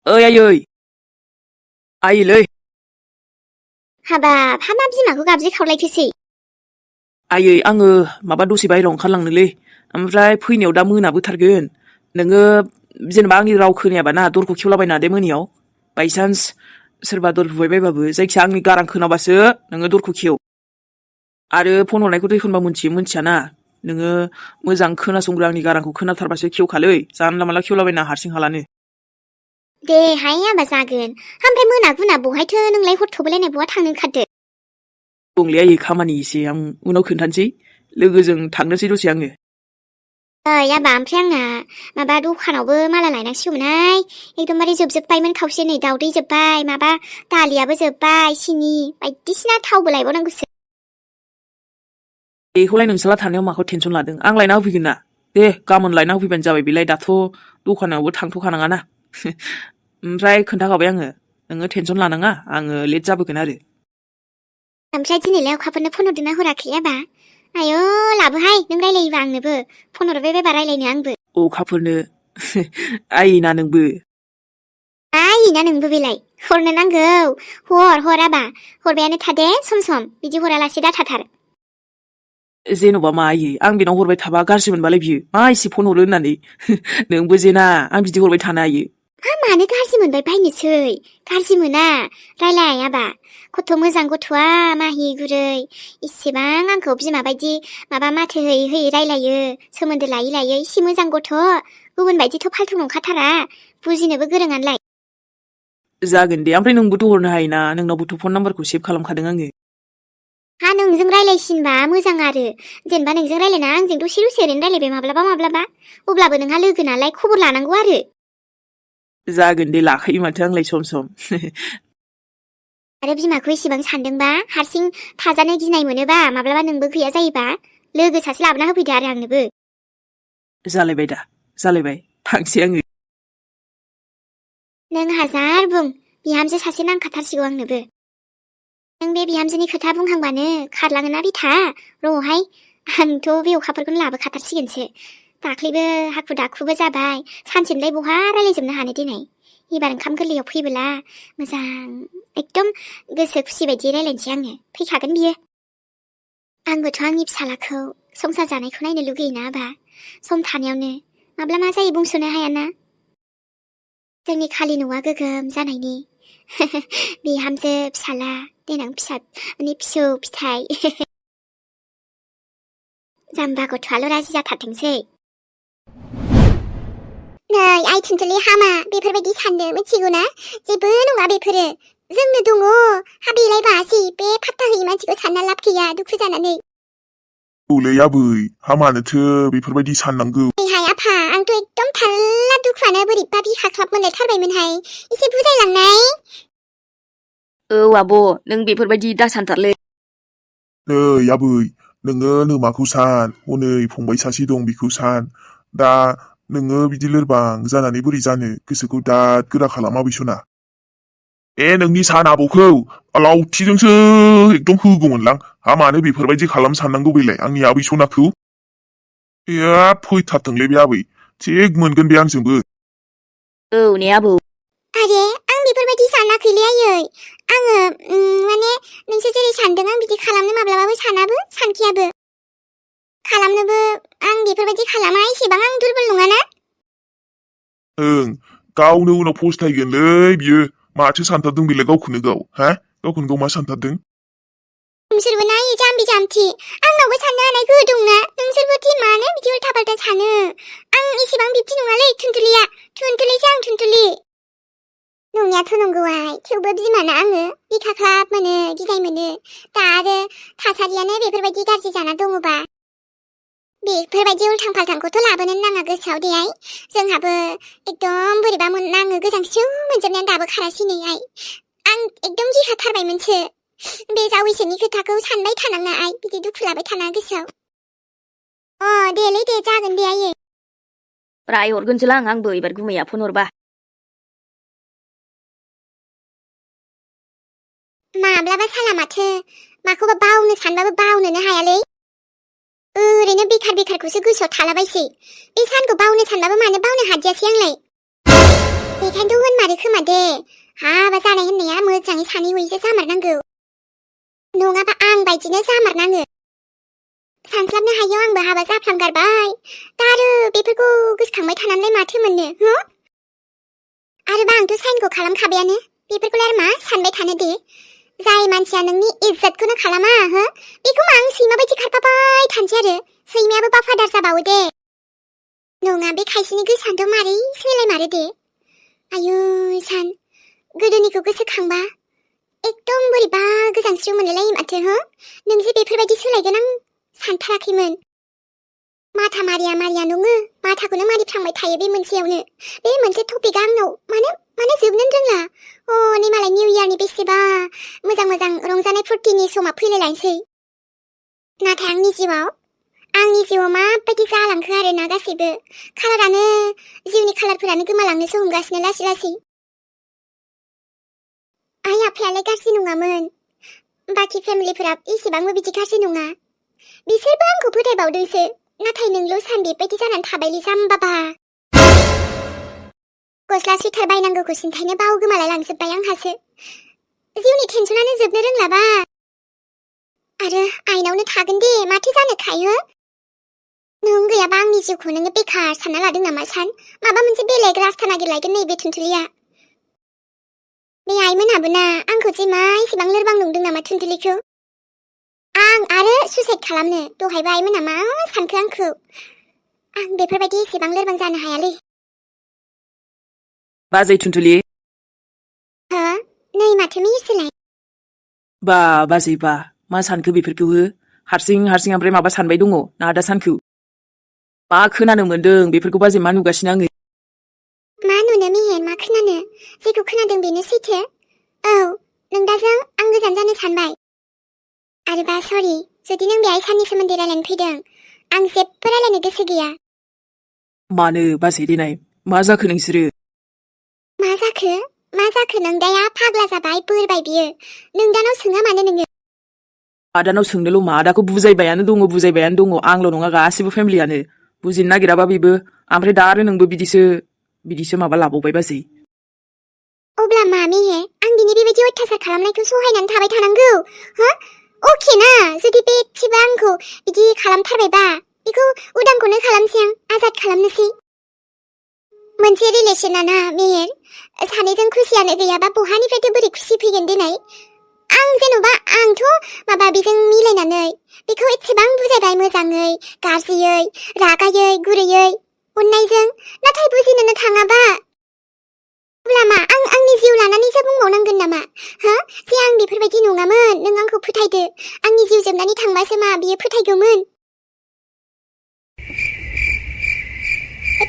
आयै आयैलै हाबाब हामा बिमाखौ गाबज्रिखावलायखोसै आयै आङो माबा दसे बायहेरायाव ओंखारलांनोलै ओमफ्राय फैनायाव दा मोनाबोथारगोन नोङो जेनेबा आंनि राव खोनायाबा ना दरखौ खेवलाबायना दे मोनायाव बायसान्स सोरबा दर बुबायबायबाबो जायखिया आंनि गारां खोनाबासो नोङो दरखौ खेव आरो फन हरनायखौथ' एखनबा मोनथियाना नोङो मोजां खोनासंग्रो आंनि गारांखौ खोनाथारबासो खेवखालै जानला मानला खेवलाबायना हारसिं हालानो दे हाय हाबा जागोन ओमफ्राय मोना गुना बहायथो नोंलाय हर थौबायलायनाय बहा थांनो ओंखारदो दंलै आयै खामानि एसे आं उनाव खोन्थानोसै लोगोजों थांनोसै दसे आङो आबा ओमफ्राय आंना माबा दखानावबो माला लायनांसिगौमोनहाय एकदमबारे जोबजोब्बायमोन खावसे नै दावदै जोब्बाय माबा दालियाबो जोब्बाय सिनि बायदिसिना थावबो लायबावनांगौसो बेखौलाय नोंसाला थानायाव माखौ टेनसन लादों आं लायना होफैगोन ना दे गाबोन लायना होफैबानो जाबाय बेलाय दाथ' दखानावबो थांथ'खानाङाना ओमफ्राय खोन्थाखाबाय आङो नोङो टेनसन लानाङा आङो लेट जाबोगोन आरो ओमफ्राय दिनैलाय अखाफोरनो फन हरदोंना हराखै आबा आयौ लाबोहाय नों रायलायोबा आंनोबो फन हरबाय बायबा रायलायनो आंबो अखाफोरनो आयैना नोंबो आयैना नोंबो बेलाय हरनो नांगौ हर आबा हरबायानो थादे सम सम बिदि हरालासे दाथाथार जेन'बा मा आयै आं बेनाव हरबाय थाबा गाज्रि मोनबालाय बियो मा एसे फन हरो होननानै नोंबो जेना आं बिदि हरबाय थानो हायो मानो गाज्रि मोनबाय बायनोसै गाज्रि मोना रायलाय आबा खथ' मोजां गथ'आ माहि गुरै इसेबां आंखौ बिमा बायदि माबा माथो होयै होयै रायलायो सोमोन्दो लायै इसे मोजां गथ' गुबुन बायदिथ' फाल्थु नंखाथारा बुजिनोबो गोरोङानोलाय जागोन दे ओमफ्राय नोंबोथ' हरनो हायोना नोंनावबोथ' फन नाम्बारखौ सेभ खालामखादों आङो नोंजों रायलायसिनबा मोजां आरो जेनेबा नोंजों रायलायना आंजों दसे ओरैनो रायलायबाय माब्लाबा अब्लाबो नोंहा लोगो नालाय खबर लानांगौ आरो जागोन दे लाखायो माथो आंलाय सम सम आरो बिमाखौ एसेबां सानदोंबा हारसिं थाजानो गिनाय मोनोबा माब्लाबा नोंबो गैया जायोबा लोगो सासे लाबोना होफैदो आरो आंनोबो जालायबाय थांसै आङो नों हाजार बुं बिहामजो सासे नांखाथारसिगौ आंनोबो नों बे बिहामजोनि खोथा बुंहांबानो खारलाङोना बिथा र'हाय आंथ' बे अखाफोरखौनो लाबोखाथारसिगोनसो दाख्लैबो हाखु दाखुबो जाबाय सानसेनिलाय बहा रायलायजोबनो हानो दिनै एबार ओंखाम गोरलैयाव फैबोला मोजां एकदम गोसो खुसि बायदि रायलायनोसै आङो फैखागोन बियो आंबोथ' आंनि फिसालाखौ संसार जानायखौ नायनो लुगैयोना आबा सम थानायावनो माब्ला मा जायो बुंस'नो हायाना जोंनि खालि न'आ गोगोम जानायनि बिहामजो फिसाला देनां फिसौ फिथाइ जाम्बा गथ'आल' राजि जाथारथोंसै नै आइ थुनथुलि हामा बेफोरबायदि साननो मिथिगौ ना जेबो नङा बेफोरो जोंनो दङ हा बेलाय बासि बे फात्ता होयै मानसिखौ सानना लाब गैया दुखु जानानै औलै आबै हामानोथो बेफोरबायदि साननांगौ हाय आफा आंथ' एकदम थाल्ला दुखुआनो बोरैबा बिखाख्लाब मोनलायथारबायमोनहाय एसे बुजायलांनाय आब' नों बेफोरबायदि दासानथारलै नै आबै नोङो नोमाखौ सान हनै फंबाय सासे दं बेखौ सान दा नोङो बिदि लोरबां जानानै बोरै जानो गोसोखौ दाद गोरा खालाम आबै सना नोंनि सान आब'खौ लावथिजोंसो एकदम होगौमोनलां हामानो बेफोरबायदि खालाम साननांगौ बेलाय आंनि आबै सनाखौ फैथारथोंलै बे आबै थिग मोनगोन बे आंजोंबो ने आबौ आरे आं बेफोरबायदि सानाखैलै आयै आङो माने नोंसोर जेरै सानदों आं बिदि खालामनो माब्लाबाबो सानाबो सानखायाबो खालामनोबो आं बेफोरबायदि खालामा एसेबां आं दुरबल नङाना गावनो उनाव फस्थायगोनलै बियो माथो सानथारदों बेलाय गावखौनो गाव मा सानथारदों नोंसोरबो नायै जाम्बि जाम्थि आंनावबो साननो हानाय गोहो दंना नोंसोरबो मानो बिदि उल्था फाल्था सानो आं एसेबां बिब्दि नङालै थुनथुलिसो आं थुनथुलि नंनायाथ' नंगौहाय थेवबो बिमाना आङो बिखाख्लाब मोनो गिनाय मोनो दा आरो थासारियानो बेफोरबायदि गाज्रि जाना दङबा बेफोरबायदि उल्थां फाल्थांखौथ' लाबोनो नाङा गोसोआव देहाय जोंहाबो एकदम बोरैबा नाङो गोजांस्रिउ मोनजोबनायानो दाबो खारासै नै आइ आं एकदम गिखाथारबायमोनसो बे जावैसोनि खोथाखौ सानबाय थानाङा आइ बिदि दुखु लाबाय थानाङा गोसोआव देलै दे जागोन दे आयै रायहरगोनसोलां आंबो एबार गुमैया फन हरबा माब्लाबा साला माथो माखौबा बावनो सानबाबो बावनोनो हायालै ओरैनो बेखारखौसो गोसोआव थालाबायसै बे सानखौ बावनो सानबाबो मानो बावनो हादियासै आंलाय बेखायनोथ' होनमारो जामारो खोमा दे हाबा जानाय होननाया मोजाङै सानै हयैसो जामारनांगौ नङाबा आं बायदिनो जामारनाङो सानस्लाबनो हायैयाव आंबो हाबा जाफ्लांगारबाय दा आरो बेफोरखौ गोसोखांबाय थानानैलाय माथो मोननो हो आरोबा आंथ' साइनखौ खालामखाबायानो बेफोरखौलाय आरो मा सानबाय थानो दे जाय मानसिया नोंनि इज्जतखौनो खालामा हो बेखौ आं सैमा बायदि खारफाबाय थानोसै आरो सैमायाबो बाफादार जाबावो दे नङा बे खायसेनि गोसोआनोथ' मारै सोलायमारो दे आयु सान गोदोनिखौ गोसोखांबा एकदम बोरैबा गोजांस्रिउ मोनलायलायो माथो हो नों जे बेफोरबायदि सोलायगोन आं सानथाराखैमोन माथा मारिया मारिया नङो माथाखौनो मारिफ्लांबाय थायो बे मोनसेयावनो बे मोनसे टपिकआ आंनाव मानो जोबनो रोंला नै मालाय निउ इयारनि बेसेबा मोजां मोजां रंजानाय फुर्तिनि समा फैलायलायसै नाथाय आंनि जिउआव माबायदि जालांखो आरोना गासैबो कालारानो जिउनि कालारफोरानो गोमालांनोसो हमगासिनो लासै लासै आइ आफायालाय गाज्रि नङामोन बाखि फेमिलिफोरा एसेबांबो बिदि गाज्रि नङा बिसोरबो आंखौ फोथायबावदोंसो नाथाय नोंल' सान बेबायदि जानानै थाबायलै जाम्बाबा गस्ला सुइटार बायनांगौखौ सिन्थायनो बावगोमालाय लांजोब्बाय आंहासो जिउनि टेनसनानो जोबनो रोंलाबा आरो आइनावनो थागोन दे माथो जानो खायो नों गैयाबा आंनि जिउखौ नोङो बेखार सानना लादों नामा सान माबा मोनसे बेलेग रास्ता नागिरलायगोन नैबे थुनथुलिया बे आइमोनाबो ना आंखौ जे मा एसेबां लोरबां नंदों नामा थुनथुलिखौ आं आरो सुइसाइड खालामनो दहायबो आइमोना मा सानखो आंखौ आं बेफोरबायदि एसेबां लोरबां जानो हायालै बाजै थुनथुलि हो नै माथो मिहिरसोलाय बा बाजै बा मा सानखो बेफोरखौ हो हारसिं ओमफ्राय माबा सानबाय दङ ना दा सानखौ मा खोनानो मोन्दों बेफोरखौ बाजै मा नुगासिनो आङो मा नुनो मिहिर मा खोनानो जेखौ खोनादों बेनो सैथो औ नोंदाजों आं गोजान जानो सानबाय आरोबा सरि जुदि नों बेहाय साननि सोमोन्दै रायलायनो फैदों आं जेबो रायलायनो गोसो गैया मानो बाजै देनाय मा जाखो नोंसोरो मा जाखो नोंदाया फाग्ला जाबाय बोरबाय बियो नोंदानाव सोङा मानो नोङो आदानाव सोंनोल' मा आदाखौ बुजायबायानो दङ आंल' नङा गासिबो फेमिलियानो बुजिनो नागिराबा बेबो ओमफ्राय दा आरो नोंबो बिदिसो माबा लाबावबाय बाजै अब्ला मा मेहे आं बिनि बेबायदि अयथासार खालामनायखौ सहायनानै थाबाय थानांगौ हो अके ना जुदि बे एसेबा आंखौ बिदि खालामथारबायबा बेखौ उदांखौनो खालामसै आं आजाद खालामनोसै मोनसे रिलेसना ना मेहेर सानैजों खुसियानो गैयाबा बहानिफ्रायथ' बोरै खुसि फैगोन दिनै आंथ' माबा बेजों मिलायनानै बेखौ एसेबां बुजायबाय मोजाङै गाज्रियै रागायै गुरैयै अननायजों नाथाय बुजिनोनो थाङाबा अब्ला मा आं आंनि जिउ लानानैसो बुंबावनांगोन नामा हो जे आं बेफोरबायदि नङामोन नों आंखौ फोथायदो आंनि जिउ जोबनानै थांबासो मा बियो फोथायगौमोन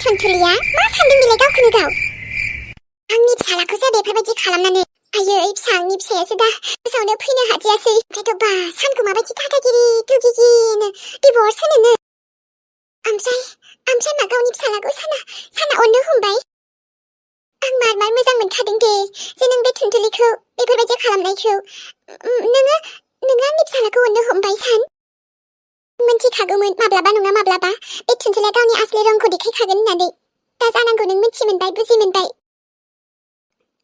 थुनथुलिया मा सानदों बिलाय गावखौनो गाव आंनि फिसालाखौसो बेफोरबायदि खालामनानै आयै फिसा आंनि फिसायासो दा गोसोआवनो फैनो हादियासै ओमफ्रायथ' बा सानखौ माबायदि थाथागिरि दुगिगिनो डिभर्स होनोनो ओमफ्राय मा गावनि फिसालाखौ साना अननो हमबाय आं मार मोजां मोनखादों दे जे नों बे थुनथुलिखौ बेफोरबायदि खालामनायखौ नोङो आंनि फिसालाखौ अननो हमबाय सान मोनथिखागौमोन माब्लाबा नङा माब्लाबा बे थुनथुलिया गावनि आसलि रंखौ देखायखागोन होननानै दा जानांगौ नों मिथि मोनबाय बुजि मोनबाय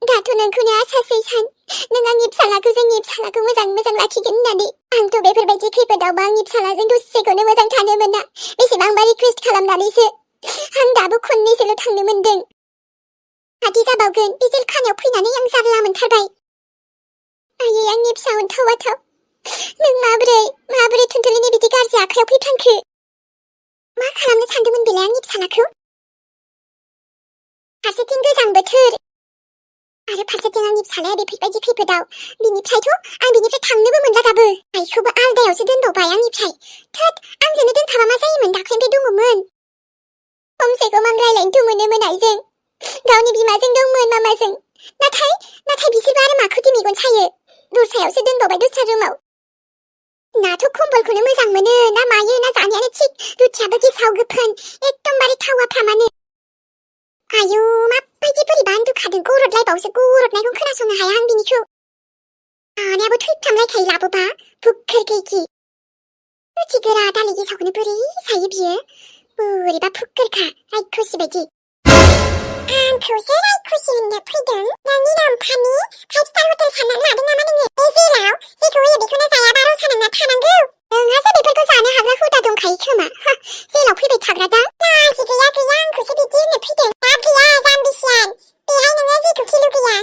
दाथ' नोंखौनो आसासै सान नों आंनि फिसालाखौ जोंनि फिसालाखौ मोजां लाखिगोन होननानै आंथ' बेफोरबायदि खैफोदावबा आंनि फिसालाजों दसेखौनो मोजां थानो मोना बेसेबांबा रिकुवेस्ट खालामनानैसो आं दाबो खननैसोल' थांनो मोनदों हादि जाबावगोन बे जेल खानायाव फैनानै आं जारला मोनथारबाय आयै आंनि फिसा अनथाव नों माबोरै थुनथुलिनि बिदि गाज्रि आखायाव फैफ्लांखो मा खालामनो सानदोंमोन बेलाय आंनि फिसालाखौ फारसेथिं गोजां बोथोर आरो फारसेथिं आंनि फिसालाया बेफोरबायदि खैफोदाव बिनिफ्राय थांनोबो मोनला दाबो आइखौबो आलदायावसो दोनबावबाय आंनिफ्राय थोद आंजोंनो दोनखाबा मा जायोमोन दाख्लैनिफ्राय दङमोन खमसे खम आं रायलायनोथ' मोनोमोन आइजों गावनि बिमाजों दंमोन मामाजों नाथाय बिसोरबो आरो माखौथि मेगन सायो दस्रायावसो दोनबावबाय दस्रा रुमाव नाथ' कम्बलखौनो मोजां मोनो ना मायो ना जानायानो थिग रुटियाबो गेसाव गोफोन एकदमबारे थावाफ्रामानो आयु माबायदि बोरैबा उन्दुखादों गरदलायबावसो गरदनायखौ खोनासंनो हाया आं बिनिखौ आनायाबो थैफ्रामलायखायो लाबोबा फुक्खोर गैखि रुटि गोरा दालि गेसावखौनो बोरै सायो बियो बोरैबा फुक्खोरखा रायखुसि बायदि आंखौसो रायखुसि नोंनो फैदों नोंनि नामफानि 5 स्टार हटेल साननानै लादों नामा नोङो बे जेराव जेखौ होयो बेखौनो जाया बाराव सानांना थानांगौ नोंहासो बेफोरखौ जानो हाग्रा हुदा दंखायो खोमा जेलाव फैबाय थाग्रा दा लाजि गैया गैया आंखौसो बिदि होननो फैदों लाब गैया जाम्बिसियान बेहाय नोङो जेखौ फिलु गैया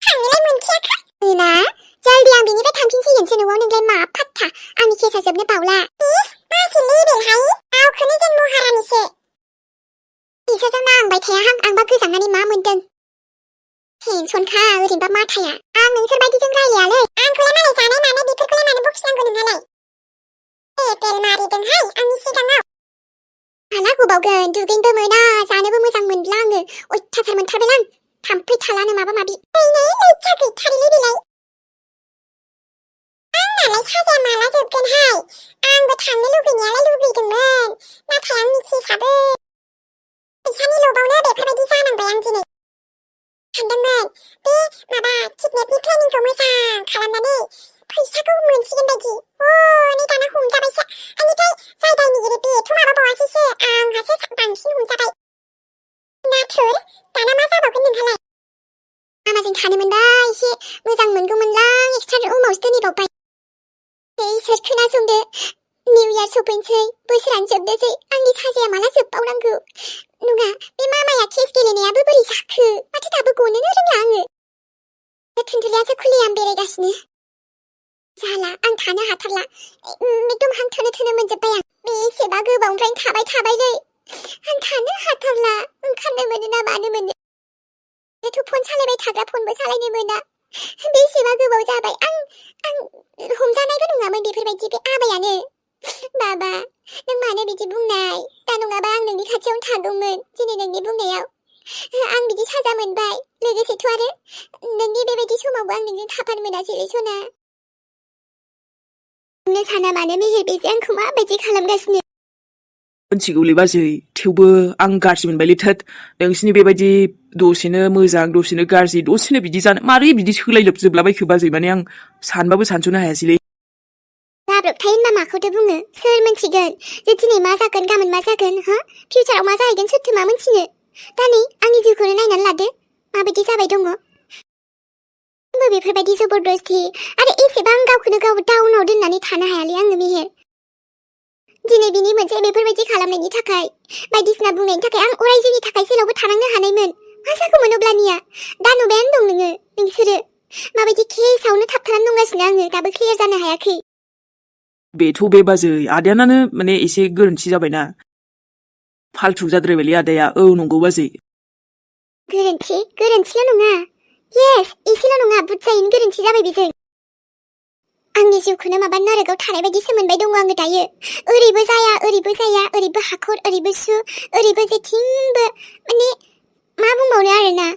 थांनोलाय मोनखायाखै मोना जल्दि आं बेनिफ्राय थांफिनसिगोनसो न'आव नोंलाय मा फात्ता आंनि केसा जोबनो बावला मासि लेबेलहाय गावखौनो जों महारानिसो बिसोरजों नांबाय थायाहां आंबा गोजांनानै मा मोनदों टेनसनखा ओरैनोबा माथाया आं नोंसोर बायदिजों रायलायालै आंखौलाय मालाय जानाय मानाय बेफोरखौलाय मानो बखिनांगौ नोंहालाय लेबेल मारिदोंहाय आंनि सिगाङाव हाला गोबावगोन दुगैनोबो मोना जानोबो मोजां मोनला आङो अयथासार मोनथारबाय आं थाम्फै थालानो माबा माबि नै लैथा गैथारैलै बेलाय आंनालाय साजाया माला जोबगोनहाय आंबो थांनो लुगैनायालाय लुगैदोंमोन नाथाय आंनि केसाबो फैसानि लबावनो बेफोरबायदि जानांबाय आं दिनै सानदोंमोन बे माबा किडनेपनि प्लेनिंखौ मोजां खालामनानै फैसाखौ मोनसिगोन बायदि नै दाना हमजाबायसो आंनिफ्राय जाय दायनिगिरि बेथ' माबाबावासैसो आंहासो बांसिन हमजाबाय नाथुर दाना मा जाबावगोन नोंहालाय मामाजों थानो मोनबा एसे मोजां मोनगौमोनलां एक्सट्रा रुमावसो दोनहैबावबाय इसोर खोनासंदो निउ इयार सफैनोसै बोसोरानो जोबनोसै आंनि साजाया माला जोबबावनांगौ नङा बे मामाया केस गेलेनायाबो बोरै जाखो माथो दाबो गनोनो रोंला आङो थुनथुलियासो खुलियाम बेरायगासिनो जाला आं थानो हाथारला एकदम हां थोनो थोनो मोनजोब्बाय आं बेसेबा गोबावनिफ्रायनो थाबायलै आं थानो हाथारला ओंखारनो मोनो ना मानो मोनो फन सालायबाय थाग्रा फनबो सालायनो मोना बेसेबा गोबाव जाबाय आं हमजानायबो नङामोन बेफोरबायदि बे आबायानो बाबा नों मानो बिदि बुंनाय दा नङाबा आं नोंनि खाथियावनो थागौमोन दिनै नोंनि बुंनायाव आं बिदि साजा मोनबाय लोगोसेथ' आरो नोंनि बेबायदि समावबो आं नोंजों थाफानो मोनासैलै सना बुंनो साना मानो मेहेर बेजे आंखौ माबायदि खालामगासिनो मिथिगौलै बाजै थेवबो आं गाज्रि मोनबायलै थोद नोंसिनि बेबायदि दसेनो मोजां दसेनो गाज्रि दसेनो बिदि जानो मारै बिदि सोलायलोबजोबलाबायखो बाजै माने आं सानबाबो सानस'नो हायासैलै जाब्रबथाय होनबा माखौथो बुङो सोर मिन्थिगोन जे दिनै मा जागोन गाबोन मा जागोन फिउचाराव मा जाहैगोन सोरथो मा मिन्थिनो दा नै आंनि जिउखौनो नायनानै लादो माबायदि जाबाय दङ आंबो बेफोरबायदि जबरदस्ति आरो एसेबां गावखौनो गाव डाउनाव दोननानै थानो हायालै आङो मेहेर दिनै बिनि मोनसे बेफोरबायदि खालामनायनि थाखाय बायदिसिना बुंनायनि थाखाय आं अराय जिउनि थाखाय जेरावबो थानांनो हानायमोन मा जागौमोन अब्लानिया दा नुबायानो दं नोंसोरो माबायदि केसआवनो थाबथानानै दंगासिनो आङो दाबो क्लियार जानो हायाखै बेथ' बे बाजै आदायानो माने एसे गोरोन्थि जाबायना फाल्थु जाद्रायबायलै आदाया औ नंगौ बाजै गोरोन्थिल' नङा येस एसेल' नङा बुजायैनो गोरोन्थि जाबाय बेजों आंनि जिउखौनो माबा नरकआव थानाय बायदिसो मोनबाय दङ आङो दायो ओरैबो जाया ओरैबो हाखर ओरैबो सु ओरैबो जेथिंबो माने मा बुंबावनो आरोना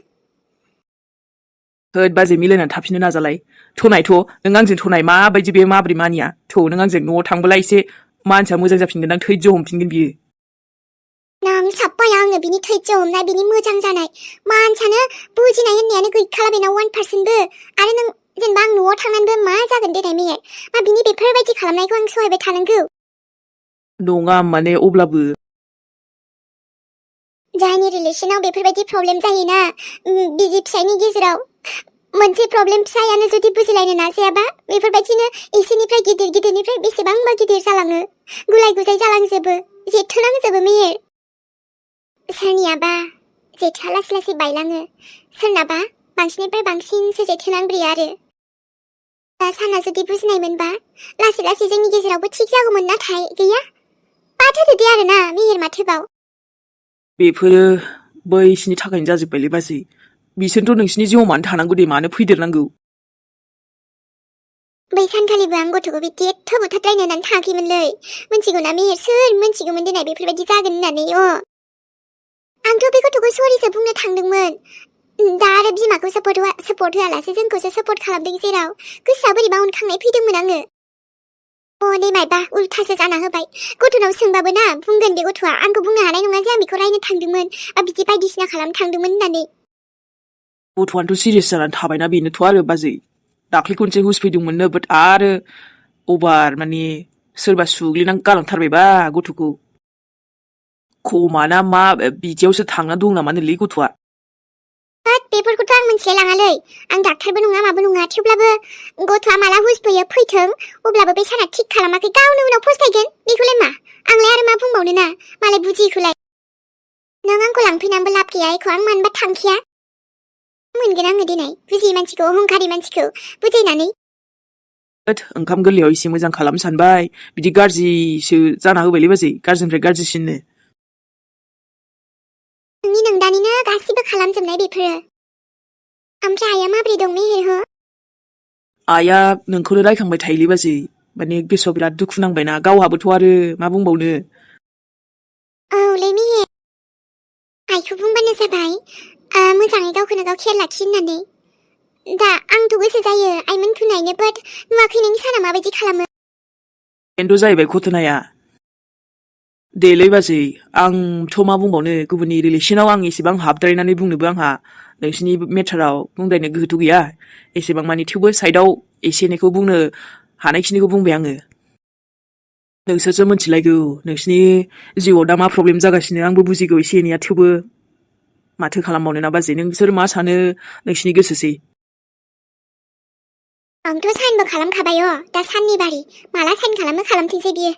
होद बाजै मिलायनानै थाफिननो नाजालाय थ'नायथ' नों आंजों थ'नाय माबायदि बे माबोरै मानिया थ' नों आंजों न'आव थांबोला एसे मानसिया मोजां जाफिनगोन आं थैज' हमफिनगोन बियो नों साब्बाय आंनो बिनि थैज' हमनाय बिनि मोजां जानाय मानसियानो बुजिनाय होननायानो गैखाला बेनाव 1%बो आरो नों जेनेबा आं न'आव थांनानैबो मा जागोन देनाय मेहेर मा बिनि बेफोरबायदि खालामनायखौ आं सहायबाय थानांगौ नङा माने अब्लाबो जायनि रिलेसनाव बेफोरबायदि प्रब्लेम जायोना बिसि फिसायनि गेजेराव मोनसे प्रब्लेम फिसायानो जुदि बुजिलायनो नाजायाबा बेफोरबायदिनो एसेनिफ्राय गिदिरनिफ्राय बेसेबांबा गिदिर जालाङो गुलाय गुजाय जालांजोबो जेथोनांजोबो मेहेर सोरनियाबा जेथोआ लासै लासै बायलाङो सोरनाबा बांसिननिफ्राय बांसिनसो जेथोनांब्रियो आरो दा साना जुदि बुजिनाय मोनबा लासै लासै जोंनि गेजेरावबो थिग जागौमोन नाथाय गैया बाद होदो दे आरोना मेहेर माथोबाव बेफोरो बैसिनि थाखायनो जाजोब्बायलै बाजै बिसोरथ' नोंसिनि जिउआव मानो थानांगौ दे मानो फैदेरनांगौ बै सानखालिबो आं गथ'खौ बिदि एथ' बुथारद्रायनो होननानै थाङाखैमोनलै मिथिगौना मेहेर सोर मिथिगौमोन देनाय बेफोरबायदि जागोन होननानै आंथ' बे गथ'खौ सरिसो बुंनो थांदोंमोन दा आरो बिमाखौ सापर्ट होआलासे जोंखौसो सापर्ट खालामदों जेराव गोसोआ बोरैबा उनखांनाय फैदोंमोन आङो नै मायबा उल्थासो जाना होबाय गथ'नाव सोंबाबो ना बुंगोन बे गथ'आ आंखौ बुंनो हानाय नङा जे आं बेखौ रायनो थांदोंमोन बिदि बायदिसिना खालामनो थांदोंमोन होननानै गथ'आनोथ' सिरियास जानानै थाबायना बेनोथ' आरो बाजै दाख्लै खनसे हुस फैदोंमोननो बाट आरो अभार माने सोरबा सुग्लिनानै गालांथारबायबा गथ'खौ खमाना मा बिदियावसो थांना दं नामानोलै गथ'आ बेफोरखौथ' आं मिथिलायलाङालै आं डाक्टारबो नङा माबो नङा थेवब्लाबो गथ'आ माला हुस फैयो फैथों अब्लाबो बे सारा थिक खालामाखै गावनो उनाव फसफायगोन बेखौलाय मा आंलाय आरो मा बुंबावनो ना मालाय बुजियैखौलाय नों आंखौ लांफैनानैबो लाब गैया एखौ आं मानोबा थांखिया मोनगोन आङो दिनै बुजियै मानसिखौ अहंखारि मानसिखौ बुजायनानै ओंखाम गोरलैयाव एसे मोजां खालामनो सानबाय बिदि गाज्रिसो जाना होबायलै बाजै गाज्रिनिफ्राय गाज्रिसिननो नोंनि नोंदानिनो गासिबो खालामजोबनाय बेफोरो ओमफ्राय आइया माबोरै दं मेहेर हो आइया नोंखौनो रायखांबाय थायोलै बाजै माने गोसोआव बिराद दुखु नांबायना गावहाबोथ' आरो मा बुंबावनो औलै मेहेर आइखौ बुंबानो जाबाय मोजाङै गावखौनो गाव केयार लाखि होननानै दा आंथ' गोसो जायो आइमोनखौ नायनो बाट नुवाखै नोंनि साना माबायदि खालामो बेनोथ' जाहैबाय घटनाया देलै बाजै आंथ' मा बुंबावनो गुबुननि रिलेसनाव आं एसेबां हाबद्रायनानै बुंनोबो आंहा नोंसिनि मेटाराव बुंद्रायनो गोहोथ' गैया एसेबां मानि थेवबो साइडआव एसे एनैखौ बुंनो हानायखिनिखौ बुंबाय आङो नोंसोरसो मिथिलायगौ नोंसिनि जिउआव दा मा प्रब्लेम जागासिनो आंबो बुजिगौ एसे एनैया थेवबो माथो खालामबावनो ना बाजै नोंसोर मा सानो नोंसिनि गोसोसै आंथ' साइनबो खालामखाबाय दा साननि बारि माला साइन खालामो खालामथोंसै बियो